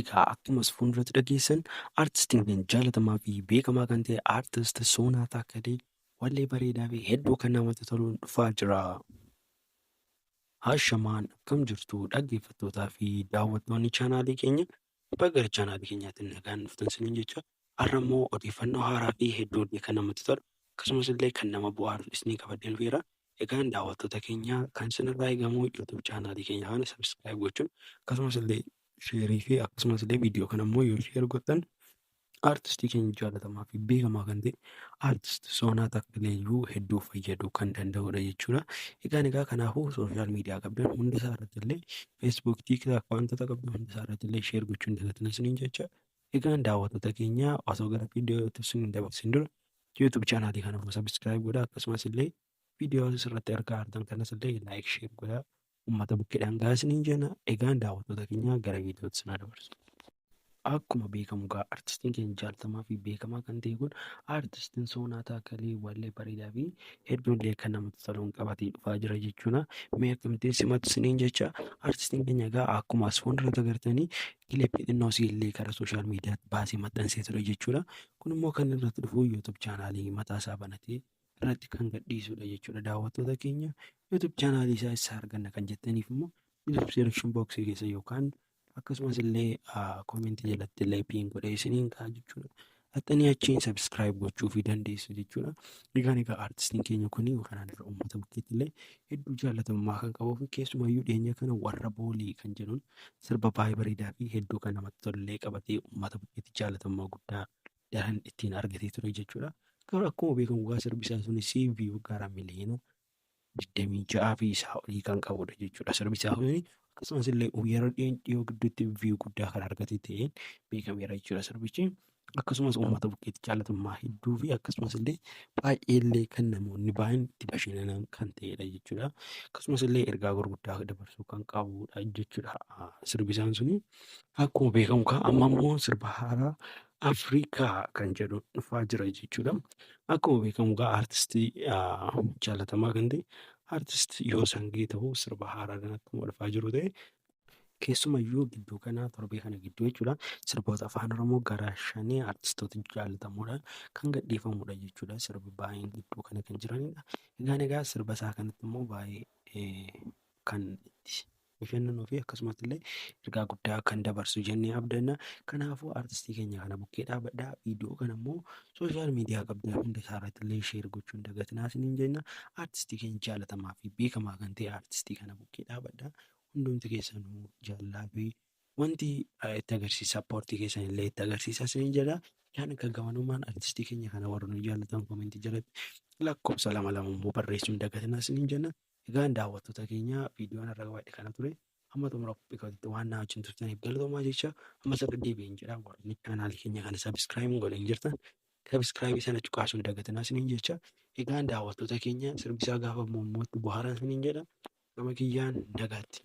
Egaa akkumas fuulduratti dhageessan, artistiin keenya jaalatamaa fi beekamaa kan ta'e Artist Soonaa Taakkalee wallee bareedaa fi hedduu kan namatti toluun dhufaa jira. Hashamaan, akkam jirtu dhaggeeffattootaa fi daawwattoonni chaanaalii keenya? Baga gara chaanaalii keenyaatti nagaan dhuftan isiniin jecha. Har'a immoo odeeffannoo haaraa fi hedduu illee kan namatti tolu, akkasumas illee kan nama bohaarsu isinii qabadhee dhufeera. Egaan daawwattoota keenya, kan isinirraa eegamu YouTube chaanaalii keenya kana subscribe gochuun, akkasumas illee share fi akkasumas illee viidiyoo kana immoo yoo share gootan, aartistii keenya jaalatamaa fi beekamaa kan ta'e Aartist Soonaa Takkaleeyyuu hedduu fayyaduu kan danda'udha jechuudha. Egaa kanaafuu social media qabdan hunda isaa irratti illee, Facebook, TikTok, wantoota qabdan hunda isaa irratti illee share gochuun dagatina isiniin jecha. Egaan daawwattoota keenya, osoo gara viidiyootti isin dabarsin dura YouTube chaanaalii kana immoo subscribe godhaa, akkasumas illee viidiyoo asirratti argaa jirtan kanas illee like, share godhaa, uummata bukkeedhaan gahaa isiniin jenna. Egaan daawwattoota keenya, gara viidiyootti isin dabarsu. Akkuma beekamu egaa artistiin keenya jaalatamaa fi beekamaa kan ta'e kun Artistiin Soonaa Taakkalee wallee bareedaa fi hedduu illee kan namatti toluun qabatee dhufaa jira jechuudha. Mee akkamitti simatu isiniin jecha. Artistiin keenya egaa akkuma as fuulduratti agartanii kilippii xinnoo isii illee karaa social mediatti baasee maxxansee ture jechuudha. Kun immoo kan irratti dhufu YouTube chaanaalii mataa isaa banatee irratti kan gadhiisudha jechuudha. Daawwattoota keenya, YouTube chaanaalii isaa eessaa arganna kan jettaniif immoo description box keessa yookaan akkasumas illee koomentii jalatti illee pin godhee isiniin ka'a jechuudha. Haxxanii achiin subscribe gochuu fi dandeessu jechuudha. Egaa artistiin keenya kun kanaan dura uummata bukkeetti illee hedduu jaallatamummaa kan qabuu fi keessumayyuu dhiyeenya kana Warra Boolii kan jedhuun sirba baay'ee bareedaa fi hedduu kan namatti tolullee qabatee uummata bukkeetti jaallatamummaa guddaa daran ittiin argatee ture jechuudha. Garuu akkuma beekamu egaa sirbi isaa sunis view gara miliyoona 26 fi isaa olii kan qabudha jechuudha. Sirbi isaa kun akkasumas illee yeroo dhiyoo gidduutti view guddaa kan argate ta'een beekameera jechuudha sirbichi. Akkasumas uummata bukkeetti jaalatamummaa hedduu fi akkasumas illee baay'ee illee kan namoonni baay'een itti bashannanan kan ta'edha jechuudha. Akkasumas illee ergaa gurguddaa dabarsuu kan qabudha jechuudha sirbi isaan suni. Akkuma beekamu amma immoo sirba haaraa Afrikaa kan jedhu dhufaa jira jechuudha. Akkuma beekamu egaa aartistii jaalatamaa kan ta'e Aartist Yoosan Geetahuu sirba haaraa kan akkuma dhufaa jiru ta'e, keessumayyuu gidduu kana, torbee kana gidduu jechuudha, sirboota Afaan Oromoo gara shanii aartistoota jaallatamoodhaan kan gadhiifamudha jechuudha. Sirbi baay'een gidduu kana kan jiranidha. Egaa sirba isaa kanatti immoo baay'ee kan itti bashannanuu fi akkasumas illee ergaa guddaa kan dabarsu jennee abdanna. Kanaafuu aartistii keenya kana bukkee dhaabadhaa. Viidiyoo kana immoo social media qabdan hunda isaa irratti illee share gochuun dagatinaa isiniin jenna. Aartistii keenya jaalatamaa fi beekamaa kan ta'e aartistii kana bukkee dhaabadhaa. Hundumti keessanuu jaalalaa fi wanti itti agarsiisa, support keessan illee itti agarsiisa isiniin jedha. Yaan akka gamanummaan aartistii keenya kana warra nu jaallatan koomentii jalatti lakkoofsa lama lama immoo barreessuun dagatinaa isiniin jenna. Egaan daawwattoota keenya, viidiyoon har'a qabadhe kana ture. Hamma xumura qophii kootiitti waan na wajjin turtaniif galatoomaa jecha. Amma sirri deebi'een jedha, warri chaanaalii keenya kana subscribe godhan jirtan subscribe sana cuqaasuun dagatinaa isiniin jecha. Egaan daawwattoota keenya, sirbisaa gaafa moommootti bohaaraa isiniin jedha. Gama kiyyaan nagaatti.